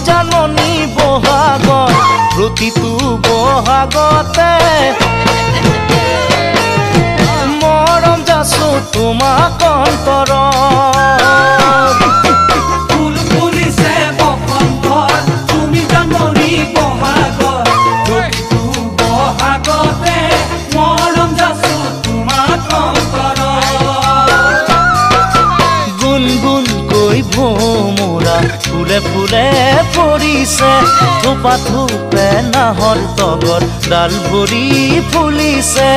জাননী বহাগৰ, প্ৰতিটো বহাগতে মৰম যাচো তোমাক অন্তৰত। ফুল ফুলিছে বসন্তৰ, তুমি জাননী বহাগৰ, প্ৰতিটো বহাগতে মৰম যাচো তোমাক অন্তৰত। গুণগুণকৈ ভোমোৰা ফুলে ফুলে পৰিছে, থোপা থোপে নাহৰ তগৰ ডাল ভৰি ফুলিছে।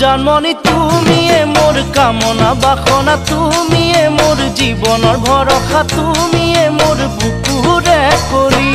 জানমণি তুমিয়ে মোৰ কামনা বাসনা, তুমিয়ে মোৰ জীৱনৰ ভৰসা, তুমিয়ে মোৰ বুকুৰে কৰি।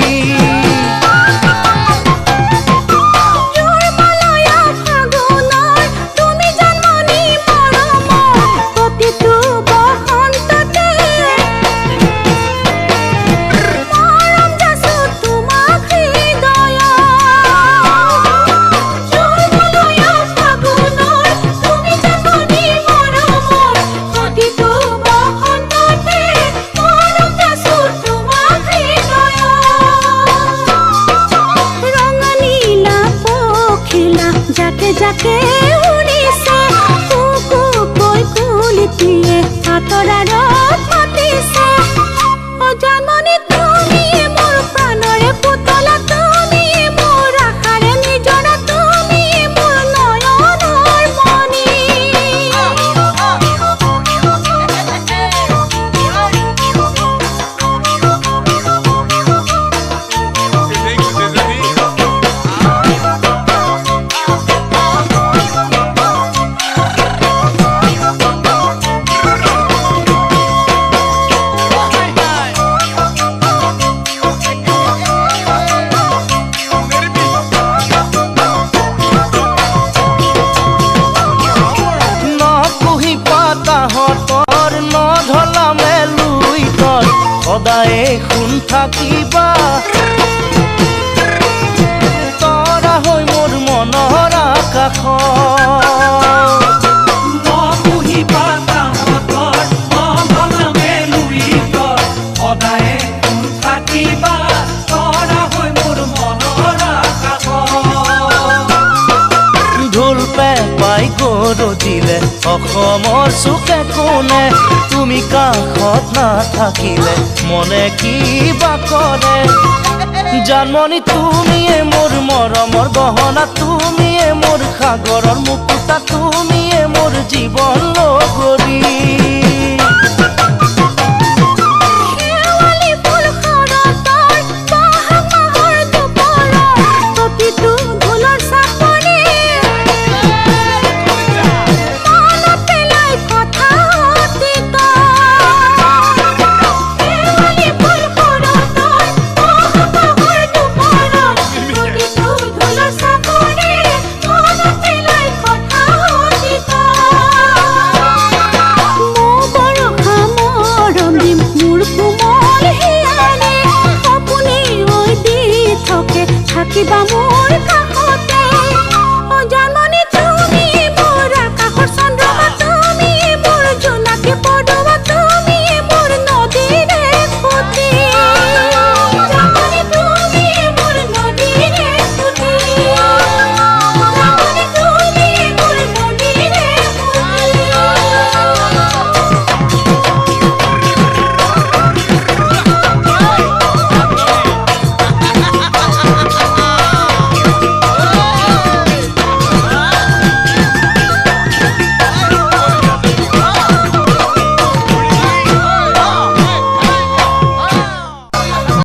জাকে জাকে উৰিছে, কুকুকৈ কুলিটিয়ে আঁতৰাৰত মাতিছে। অ জানমণি তুমিয়ে মোৰ প্ৰাণৰে পুতলা, তুমিয়ে মোৰ আশাৰে নিজৰা, তুমিয়ে মোৰ নয়নৰ মণি। সদায়ে শুন থাকিবা তৰা হৈ মোৰ মনৰ আকাশত। সদায়ে শুন থাকিবা তৰা হৈ মোৰ মনৰ আকাশত। ঢোল পেঁপাই গৰজিলে অসমৰ চুকে কোণে, তুমি কাষত নাথাকিলে মনে কিবা কৰে। জানমণি তুমিয়ে মোৰ মৰমৰ গহনা, তুমিয়ে মোৰ সাগৰৰ মুকুতা, তুমিয়ে মোৰ জীৱন লগৰী।